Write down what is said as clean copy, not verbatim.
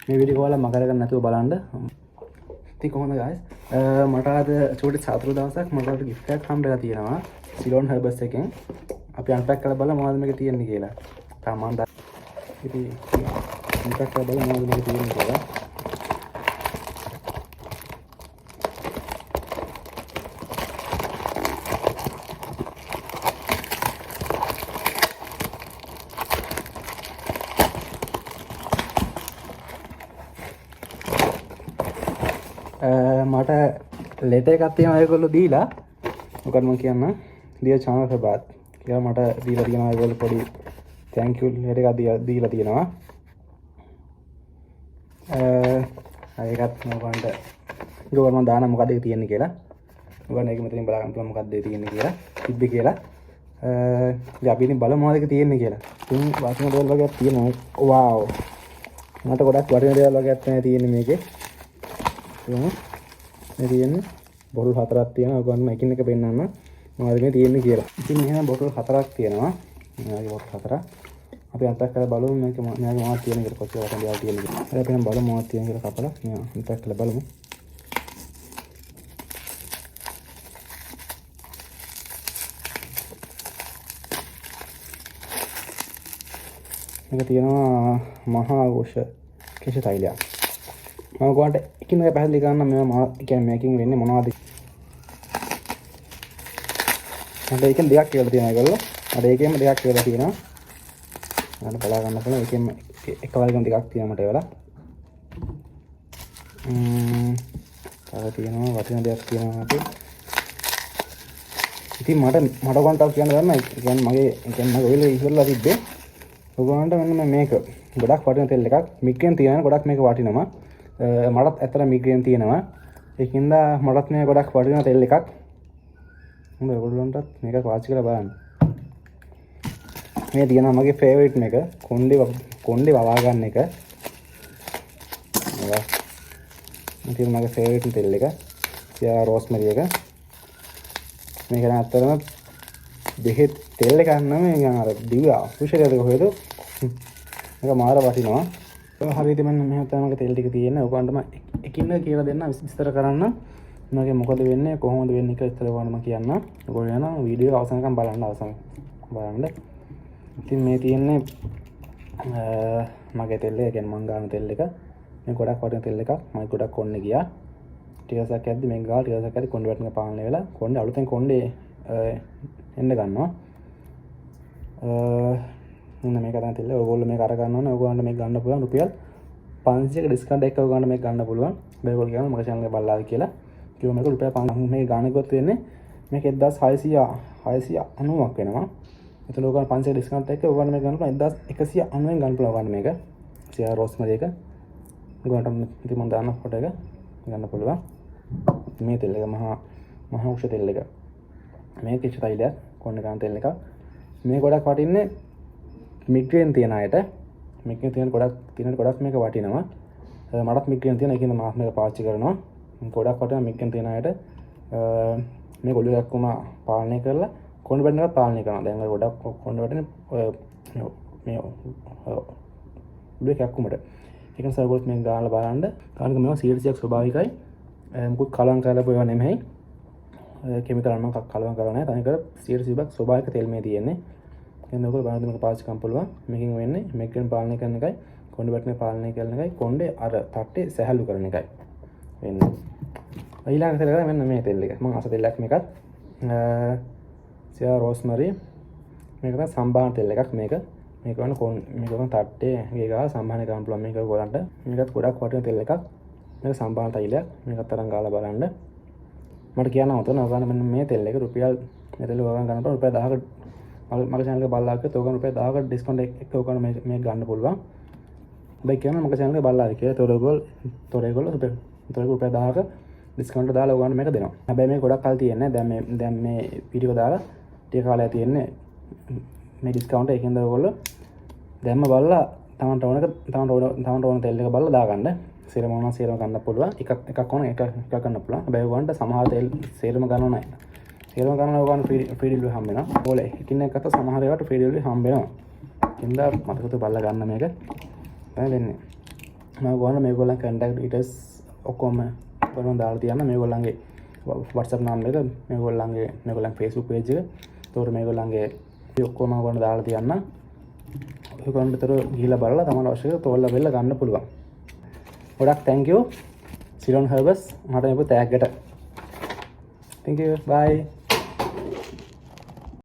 මේ වීඩියෝ එක ඔයාලා මග අරගන්න නැතුව බලන්න. ඉතින් කොහොමද ගයිස්? මට අද චූටි සතුටු දවසක්. මට අද ගිෆ්ට් එකක් හම්බෙලා තියෙනවා සිලෝන් හර්බස් එකෙන්. අපි අන්පැක් කරලා බලමු මොනවද මේකේ තියෙන්නේ කියලා. තාම මං ඉතින් අන්පැක් කරලා බලමු මොනවද මේකේ තියෙන්නේ කියලා. මට ලෙටර් එකක් තියෙනවා ඒගොල්ලෝ දීලා. මොකක්ද මං කියන්න, ඩියර් චානල් ප්‍රභාත් කියලා මට දීලා තියෙනවා. ඒගොල්ලෝ පොඩි thank you letter එකක් දීලා තියෙනවා. ඒකත් මම ඔයාලන්ට ඒක මම දාන්න මොකද්ද ඒක තියෙන්නේ කියලා. ඔයාලට ඒක මෙතනින් බලා ගන්න පුළුවන් මොකද්ද ඒ තියෙන්නේ කියලා, තිබ්බේ කියලා. ඉතින් අපි ඉතින් බලමු මොනවද ඒක තියෙන්නේ කියලා. ඉතින් වටින දේවල් වගේක් තියෙනවා. වව්, මට ගොඩක් වටින දේවල් වගේක් තමයි තියෙන්නේ මේකේ. බලමු. මේ තියෙන්නේ බොටල් හතරක් තියෙනවා. ඔයගොල්ලන් මම එකින් එක පෙන්නන්න මොනවද මේ තියෙන්නේ කියලා. ඉතින් මෙහෙම බොටල් හතරක් තියෙනවා. මේ වගේ බොටල් හතරක්. අපි අන්තක් කරලා බලමු මේක මෙයාගේ මොනවද තියෙන්නේ කියලා, කොච්චර වටින දේවල් තියෙන්නේ කියලා. හරි, අපි නම් බලමු මොනවද තියෙන්නේ කියලා කපලා. මේ අන්තක් කරලා බලමු. මේක තියෙනවා මහා ഘോഷ කේශ තෛලයක්. මම ඔයගොල්ලන්ට එකින් එක පැහැදිලි කරන්න මේවා කියන්නේ මේකෙන් වෙන්නේ මොනවද. මට ඒකෙන් දෙයක් කියලා තියෙනවා ඒගොල්ලෝ. මට ඒකෙන්ම දෙයක් කියලා තියෙනවා. මට බලා ගන්න පුළුවන් ඒකෙන්ම එක වර්ගම දෙකක් තියෙනවා මට ඒවල. තව තියෙනවා වටින දෙයක් තියෙනවා අපේ. ඉතින් මට මට ඔයගොල්ලන්ට තව කියන්න දන්න, ඒ කියන්නේ මගේ ඒ කියන්නේ මගේ ඔයල ඉස්සරලා තිබ්බේ ඔයගොල්ලන්ට මෙන්න මේක ගොඩක් වටින තෙල් එකක්. මිග්‍රේන් තියෙනවා ගොඩක් මේක වටිනවා. මටත් ඇත්තට මිග්‍රේන් තියෙනවා. ඒකින්ද මටත් මේ ගොඩක් වටින තෙල් එකක්. හොඳ ඔයගොල්ලන්ටත් මේක පාවිච්චි කරලා බලන්න. මේ තියෙනවා මගේ ෆේවරිට් එක, කොණ්ඩේ කොණ්ඩේ වවා ගන්න එක. මේවා මේ තියෙන මගේ ෆේවරිට් තෙල් එක. සියා රෝස්මරි එක. මේක නම් ඇත්තටම බෙහෙත් තෙල් එකක් නෙමෙයි, නිකන් අර දිව්‍ය ඖෂධයක්ද කොහෙද, මේක මාර වටිනවා. හරි, ඉතින් මෙන්න මෙහෙම තමයි මගේ තෙල් ටික තියෙන්නේ. ඔයගොල්ලන්ට මම එකින් එක කියලා දෙන්න, විස්තර කරන්න. මේකේ මොකද වෙන්නේ, කොහොමද වෙන්නේ කියලා විස්තර ඔයගොල්ලන්ට මම කියන්න. ඔයගොල්ලෝ යනවා වීඩියෝ එක අවසන්කම් බලන්න, අවසන් බලන්න. ඉතින් මේ තියෙන්නේ මගේ තෙල් එක, ඒ කියන්නේ මං ගාන තෙල් එක. මේ ගොඩක් වටින තෙල් එකක්. මම ගොඩක් කොන්නේ ගියා. ටික දවසක් යද්දි මේක ගාලා ටික දවසක් යද්දි කොණ්ඩේ වැටෙන පාලනය වෙලා කොණ්ඩේ අලුතෙන් කොණ්ඩේ එන්න ගන්නවා. මෙන්න මේක තමයි තෙල් එක. ඔයගොල්ලෝ මේක අර ගන්න ඕනේ. ඔයගොල්ලන්ට මේක ගන්න පුළුවන් රුපියල් 500ක ඩිස්කවුන්ට් එකක් ඔයගොල්ලන්ට මේක ගන්න පුළුවන්. හැබැයි ඔයගොල්ලෝ කියනවා මගේ චැනල් එක බලලාද කියලා. කිව්ව මේක රුපියල් 500 මේක ගන්න ගියොත් වෙන්නේ මේක 1690ක් වෙනවා. එතකොට ඔයගොල්ලන් 500 ඩිස්කවුන්ට් එක ඔයගොල්ලන්ට මේක ගන්න පුළුවන් 1190න් ගන්න පුළුවන් ඔයගොල්ලන්ට මේක. සියා රෝස්මරි එක. ඔයගොල්ලන්ට ඉතින් මම දාන්න ෆොටෝ එක ගන්න පුළුවන්. මේ තෙල් එක මහා මහා උෂ තෙල් එක. මේ කිච් තෛලයක් කොණ්ඩේ ගන්න තෙල් එකක්. මේ ගොඩක් වටින්නේ මිග්‍රේන් තියෙන අයට. මිග්‍රේන් තියෙන ගොඩක් තියෙන ගොඩක් මේක වටිනවා. මටත් මිග්‍රේන් තියෙන ඒකින්ද මම මේක පාවිච්චි කරනවා. ගොඩක් වටිනවා මිග්‍රේන් තියෙන අයට. මේ ඔළුව දැක්කම පාලනය කරලා කොණ්ඩේ වැටෙන එකත් පාලනය කරනවා. දැන් ඔය ගොඩක් කොණ්ඩේ වැටෙන ඔය මේ ඔළුවේ කැක්කුමට. ඒක නිසා ඔයගොල්ලෝ මේක ගාලා බලන්න. කාරණක මේවා 100%ක් ස්වභාවිකයි. මුකුත් කලවම් කරලා ඒවා නෙමෙයි. කිමිකල් නම් කලවම් කරලා නැහැ. තනිකර 100%ක් ස්වභාවික තෙල් මේ තියෙන්නේ. එහෙනම් ඔයගොල්ලෝ බලන්න මේක පාවිච්චි කරන්න පුළුවන්. මේකෙන් වෙන්නේ මිග්‍රේන් පාලනය කරන එකයි, කොණ්ඩේ වැටෙන පාලනය කරන එකයි, කොණ්ඩේ අර තට්ටේ සැහැල්ලු කරන එකයි වෙන්නේ. ඊළඟ තෙල් එක මෙන්න මේ තෙල් එක. මම ආස තෙලක් මේකත්. සියා රෝස්මරි. මේක තමයි සම්බාහන තෙල් එකක් මේක. මේක වන කොන් මේක වන තට්ටේ ගේ ගාලා සම්බාහනය කරන්න පුළුවන් මේක ඔයගොල්ලන්ට. මේකත් ගොඩක් වටින තෙල් එකක්. මේක සම්බාහන තෛලයක්. මේකත් තරම් ගාලා බලන්න. මට කියන්න අවතන ඔයගොල්ලන් මෙන්න මේ තෙල් එක රුපියල් මේ තෙල් ඔයගොල්ලන් ගන්න පුළුවන් රුපියල් 1000ක මගේ චැනල් එක බලලා කිව්වොත් ඔයගොල්ලන් රුපියල් 1000ක ඩිස්කවුන්ට් එක ඔයගොල්ලන් මේක ගන්න පුළුවන්. හැබැයි කියනවා මගේ චැනල් එක බලලා කියලා. ඒතකොට ඔයගොල්ලෝ ඒතකොට ඒගොල්ලෝ රුපියල් ඒතකොට රුපියල් 1000ක ඩිස්කවුන්ට් දාලා ඔයගොල්ලන් මේක දෙනවා. හැබැයි මේක ගොඩක් කල් තියෙන්නේ. දැන් මේ වීඩියෝ දාලා ටික කාලයක් තියෙන්නේ මේ ඩිස්කවුන්ට් එකෙන්ද ඔයගොල්ලෝ දැම්ම බලලා තමන්ට ඕන එක තමන්ට ඕන තෙල් එක බලලා දාගන්න. සේරම ඕන නම් සේරම ගන්න පුළුවන්. එකක් එකක් ඕන එක එකක් ගන්න පුළුවන්. හැබැයි ඔයගොල්ලන්ට සමහර තෙල් සේරම ගන්න ඕන නැහැ. සේරම ගන්න ඕන ඔයගොල්ලන්ට ෆ්‍රී ඩෙලිවරි හම්බ වෙනවා. ඔයාලා එකින් එක අත සමහර ඒවාට ෆ්‍රී ඩෙලිවරි හම්බ වෙනවා. හින්දා මතක තියාගන්න බලලා ගන්න මේක. තමයි වෙන්නේ. මම ඔයගොල්ලන්ට මේගොල්ලන් කන්ටැක්ට් ඩීටේල්ස් ඔක්කොම ඔයගොල්ලන් දාලා තියන්න. මේගොල්ලන්ගේ WhatsApp number එක, මේගොල්ලන් Facebook page එක, එතකොට මේගොල්ලන්ගේ ඔක්කොම ඔයගොල්ලන් දාලා තියන්න. ඔයගොල්ලන්ට ඒතර ගිහිල්ලා බලලා තමන් අවශ්‍ය එක තෝරලා බෙල්ල ගන්න පුළුවන්. ගොඩක් thank you Ceylon herbs මට මේක තෑග්ගට. Thank you, bye.